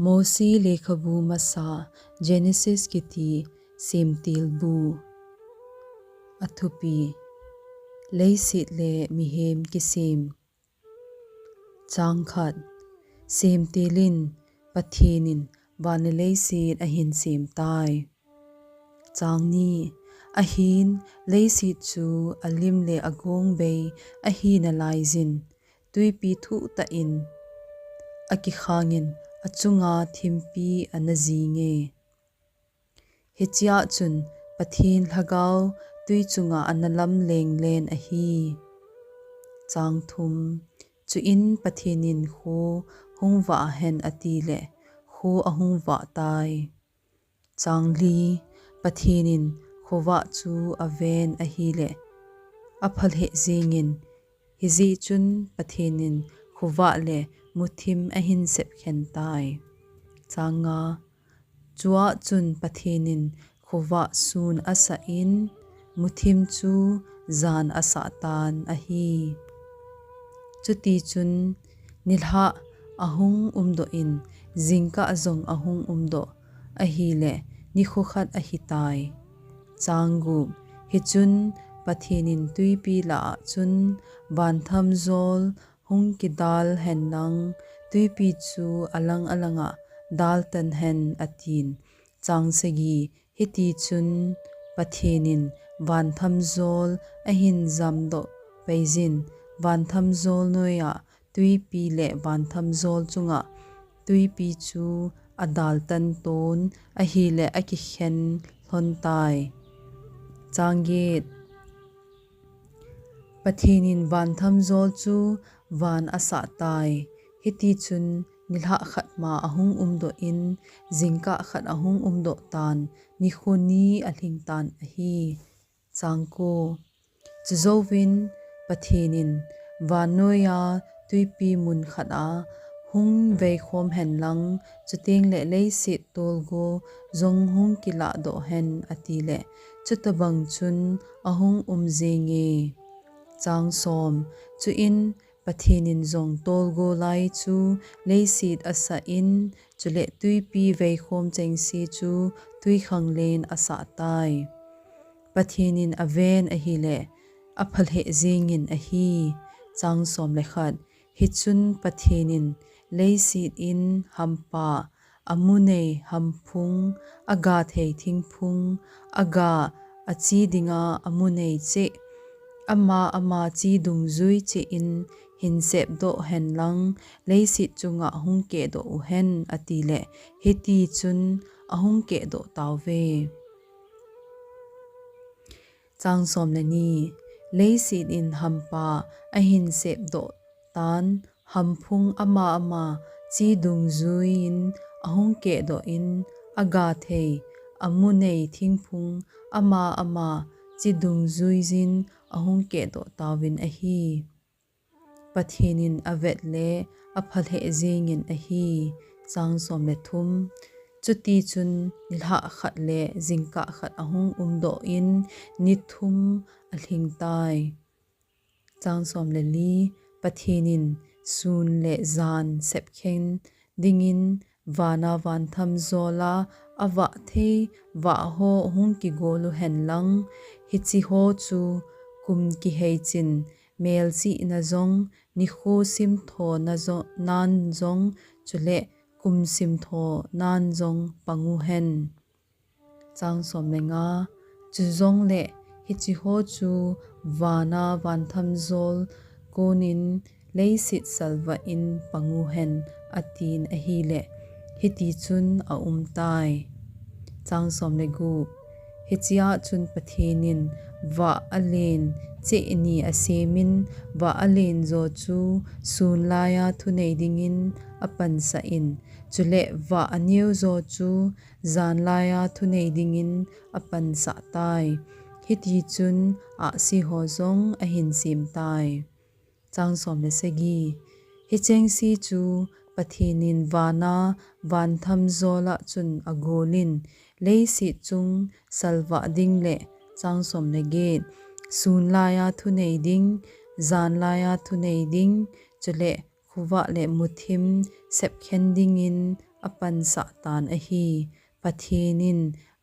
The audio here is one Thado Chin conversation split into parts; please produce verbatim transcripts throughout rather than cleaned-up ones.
Mosi lekhabu masa, Genesis kiti semtil bu. Athupi: Leiset le mihem kisem. Chang khat. Semtil in Pathen in van le leiset ahin sem tai. Chang ni. Ahin leiset chu alim le agong bei ahi nalaiyin, tuipi thuh tah in akikhangin, achunga thimpi ana jinge. Hichea chun Pathen Lhagao tui chunga ana lam lenglen ahi. Chang thum. Chuin Pathen in, kho hung vah hen, ati le kho ahung vah tai. Chang li. Pathen in khovah chu aven ahile, aphalheh jingin, hijeh chun Pathen in khovah le muthim ahin sepkhen tai. Chang nga. Chua chun Pathen in khovah sun asah in, muthim chu jan asah tan ahi. Chuti chun nilhah ahung umdoh in, jingkah jong ahung umdoh ahile, nikho khat ahitai. Chang gup. Hichun Pathen in tuipi lah a chun, van thamjol hung kidal hen lang, tuipi chu alang alanga daltan hen, atin. Chang sagi. Hiti chun Pathen in van thamjol ahin jamdoh paiyin, van thamjol noiya tuipi le van thamjol chunga tuipi chu adaltan ton ahile, akikhen lhon tai. Chang get. Pathen in van thamjol chu van asah tai. Hiti chun nilhah khat ma ahung umdoh in, jingkah khat ahung umdoh tan, nikho ni alhing tan ahi. Chang ko. Chujouvin Pathen in van noiya tuipi mun khat a hung veikhom hen lang, chuteng le leiset tolgo jong hung kilahdoh hen, ati le, chutabang chun ahung um jinge. Chang som. Chuin Pathen in jong tolgo lai chu leiset asah in, chule tuipi veikhom chengse chu twikhanglen asah tai. Pathen in aven ahile, aphalheh jingin ahi. Chang som le khat. Hichun Pathen in leiset in hampa, amu nei hamphung, aga thei thingphung, aga achi dinga amu nei cheh, ama ama chi dungjui cheh in hin sepdoh hen lang, leiset chunga hung kehdoh uhen, ati le, hiti chun ahung kehdoh tauve. Chang som le ni. Leiset in hampa ahin sepdoh tan, hamphung ama ama chi dungjui in ahung kehdoh in, aga thei amu nei thingphung ama ama chi dungjui jin ahung kehdoh tauvin ahi. Pathen in avet le aphalheh jingin ahi. Chang som le thum. Chuti chun nilhah khat le jingkah khat ahung umdoh in, ni thum alhing tai. Chang som le li. Pathen in sun le jan sepkhen dingin vana van thamjol a avah thei vah ho hung kigol uhen lang, hiche ho chu kum kihei chin, melchihna jong, nikho simthona jong, nan jong, chule kum simtho nan jong pang uhen. Chang som le nga. Chujongle hiche ho chu vana van thamjol konin leiset salvah in pang uhen, atin ahile, hiti chun aum tai. Chang som le gup. Hichea chun Pathen in vah alen cheh ni asemin, vah alen jo chu sun laiya thunei dingin apansah in, chule vah aneo jo chu jan laiya thunei dingin apansah tai. Hiti chun ahsi ho jong ahin sem tai. Chang som le sagi. Hichengse chu Pathen in vana van thamjol a chun agolin, leiset chung salvah ding le, chang som le get, sun laiya thunei ding, jan laiya thunei ding, chule khovah le muthim sepkhen dingin apansah tan ahi. Pathen in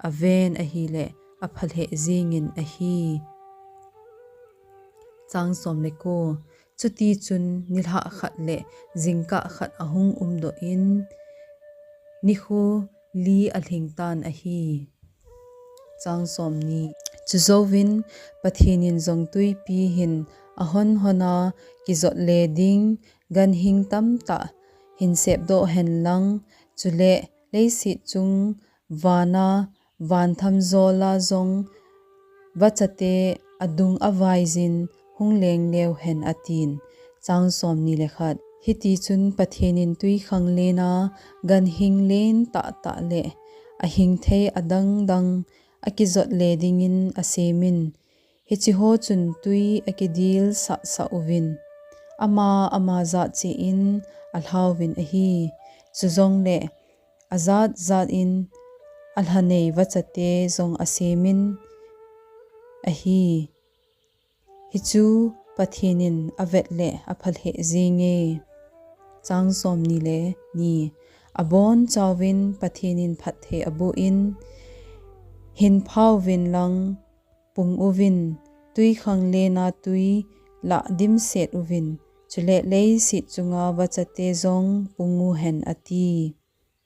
aven ahile aphalheh jingin ahi. Chang som le ko. Chuti chun nilhah khat le jingkah khat ahung umdoh in, nikho li alhing tan ahi. Chang som ni. Chujouvin Pathen in jong tuipi hin ahon hon a kijot le ding ganhing tamtah hin sepdoh hen lang, chule leiset chung vana van thamjol a jong vachate adung avaijin hung lengleu hen atin. Chang som ni le khat. Hiti chun Pathen in twikhanglen a ganhing len tahtah le ahing thei adangdang akijot le dingin asemin, hiche ho chun twi akidil sahsah uvin, ama ama jat cheh in alhauvin ahi. Chujongle ajat jat in alhanei vachate jong asemin ahi. Hichu Pathen in avet le aphalheh jinge. Chang som ni le ni. Abonchauvin Pathen in phatthei aboh in, hin phauvin lang pung uvin, twikhanglen a twi lah dimset uvin, chule leiset chunga vachate jong pung uhen ati.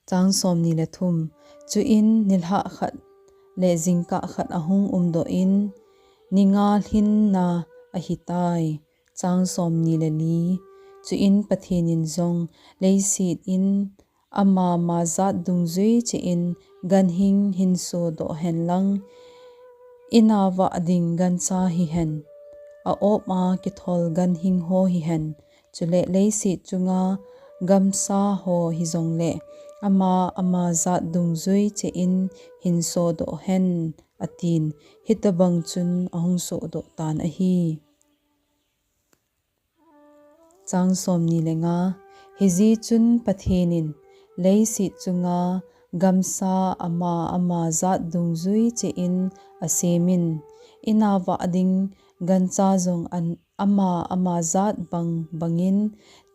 Chang som ni le thum. Chuin nilhah khat le jingkah khat ahung umdoh in, ni nga lhinna ahitai. Chang som ni le li. Chuin Pathen in jong leiset in ama ama jat dungjui cheh in ganhing hin sodoh hen lang, in a vah ding gancha hihen, a-op a kithol ganhing ho hihen, chule leiset chunga gamsa ho hijongle ama ama jat dungjui cheh in hin sodoh hen, atin. Hitobang chun ahung sodoh tan ahi. Chang som ni le nga. Hijeh chun Pathen in leiset chunga gamsa ama ama jat dungjui cheh in asemin, in a vah ding gancha jong an ama ama jat bang bangin,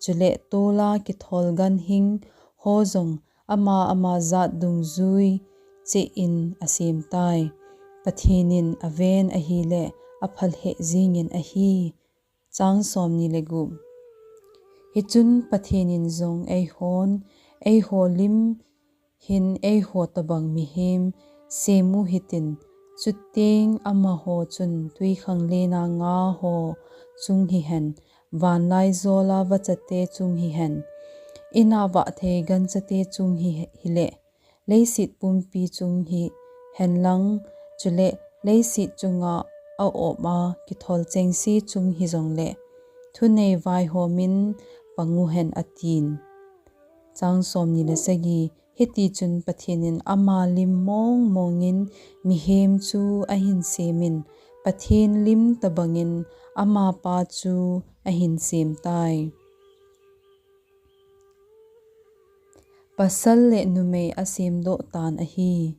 chule tol a kithol ganhing ho jong ama ama jat dungjui cheh in asemtai. Pathen in aven ahile aphalheh jingin ahi. Chang som ni le gup. Hichun Pathen in jong eihon, eiho lim hin eiho tobang mihem sem u hitin, chuteng amaho chun twikhanglen a nga ho chung hihen, vanlaijol a vachate chung hihen, in a vah thei ganchate chung hi, hile, leiset pumpi chung hihen lang, chule leiset chunga a-op a kithol chengse chung hijongle, thunei vaihom in pang uhen atin. Chang som ni le sagi. Hiti chun Pathen in ama lim mong mong in mihem chu ahin semin, Pathen lim tobangin amapa chu ahin semtai. Pasal le numei asemdoh tan ahi.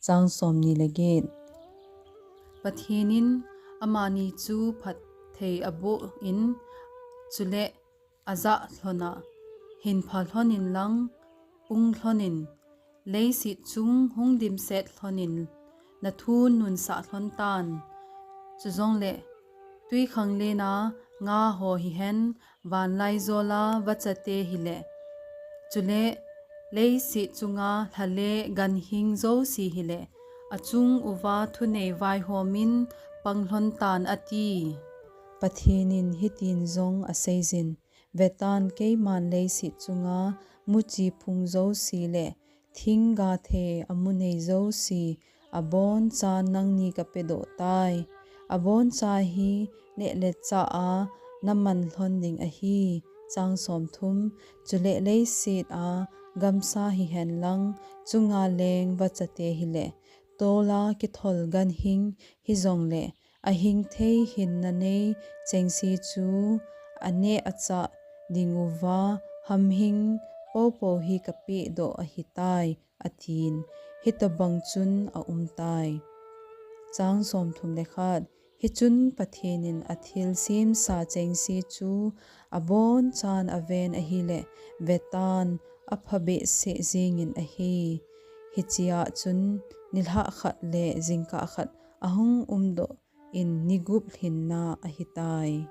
Chang som ni le get. Pathen in amani chu phatthei aboh in, chule ajah lhon a, hin pha lhon in lang, pung lhon in, leiset chung hung dimset lhon in, na thu nunsah lhon tan. Chujongle twikhanglen a nga ho hihen, vanlaijol a vachate hile, chule leiset chunga lha le ganhing jouse hile, achung uva thunei vaihom in pang lhon tan ati. Pathen in hitin jong aseijin, vetan keiman leiset chunga muchi phung jouse le thingga thei amu nei jouse abonchan nangni kapedoh tai. Aboncha hi neh le chah a naman lhon ding ahi. Chang som thum. Chule leiset a gamsa hihen lang, chunga leng vachate hile, tol a kithol ganhing hijongle, ahing thei hinna nei chengse chu aneh achah ding uva hamhing popo hi kapehdoh ahitai, atin. Hitobang chun aumtai. Chang som thum le khat. Hichun Pathen in athil semsa chengse chu abonchan aven ahile, vetan, aphabeh seh jengin ahi. Hichea chun nilhah khat le jingkah khat ahung umdoh in ni gup lhinna ahitai.